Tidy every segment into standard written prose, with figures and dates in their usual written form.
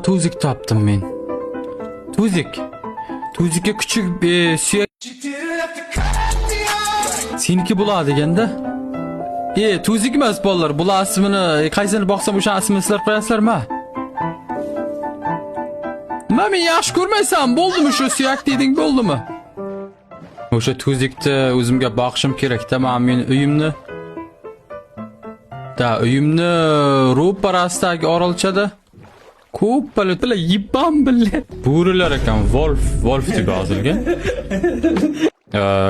Tuzik topdim men. Tuzik. Tuzikka kuchuk suyak seniki bo'ladi deganda. Tuzik emas bolalar. Bular ismini qaysini boqsam o'sha ismini sizlar qo'yasizlarmi? Nima men yaxshi ko'rmaysan? Bo'ldimi shu suyak deding, bo'ldimi? O'sha tuzikni o'zimga boqishim kerakda, men meni uyimni da uyimni ro'parasidagi orolchada ko'p baletlar yibam bile. Bo'rilar ekan, wolf, wolf deb yozilgan.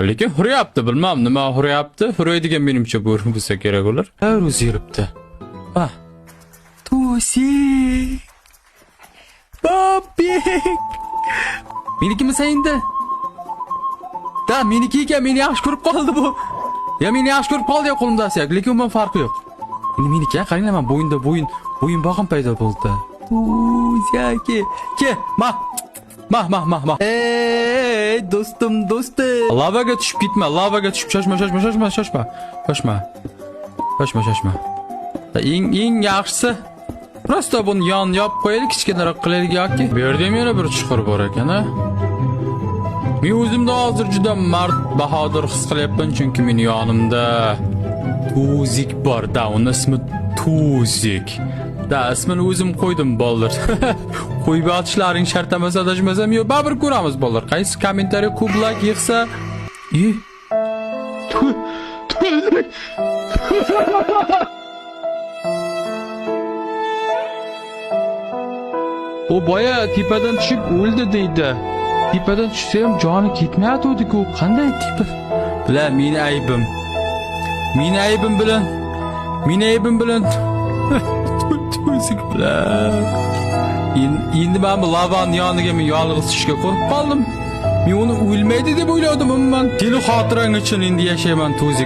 Lekin huryapti, bilmam nima huryapti. Huraydigan menimcha bo'ri bo'lsa kerak ular. Har o'zi yuribdi. Ah. Tuzik. Bobek. Menikimisan endi? Da, meniki ekan, meni yaxshi ko'rib qoldi bu. Ya meni yaxshi ko'rib qoldi ya qo'limda suyak, lekin umuman farqi yo'q. Endi meniki, qaranglar, man bo'yinda bo'yinbog'im paydo bo'ldi. Tuzaki. Ke, ma. Ma, ma, ma, ma. Ey, do'stim, do'stim. Lavaga tushib ketma, lavaga tushib shoshma, shoshma, shoshma, shoshma. Shoshma. Shoshma, shoshma. Da, eng yaxshisi просто buni yon yopib qo'yaylik, kichkinaroq qilaylik yoki. Bu yerda ham yana bir chuqur bor ekan, a? Men o'zimni hozir juda mard, bahodir his qilyapman, chunki meni yonimda Tuzik bor. Da, uni ismi Tuzik. Da, ismini o'zim qo'ydim bolalar. Qo'yib yotishlaring shart emas, adashmasam, yo'q, baribir ko'ramiz bolalar. Qaysi kommentariy ko'p like yig'sa, e Tuzik. U boya tepadan tushib o'ldi deydi. Tepadan tushsa ham joni ketmayotgandi-ku. Qanday tepa? Bilan meni aybim. Meni aybim bilan. Meni aybim bilan. Tuzik bilan. Endi men bu lavani yoniga men yolg'iz tushishga qo'rqib qoldim. Men uni o'lmaydi deb o'yladim umuman. Seni xotirang uchun endi yashayman Tuzik.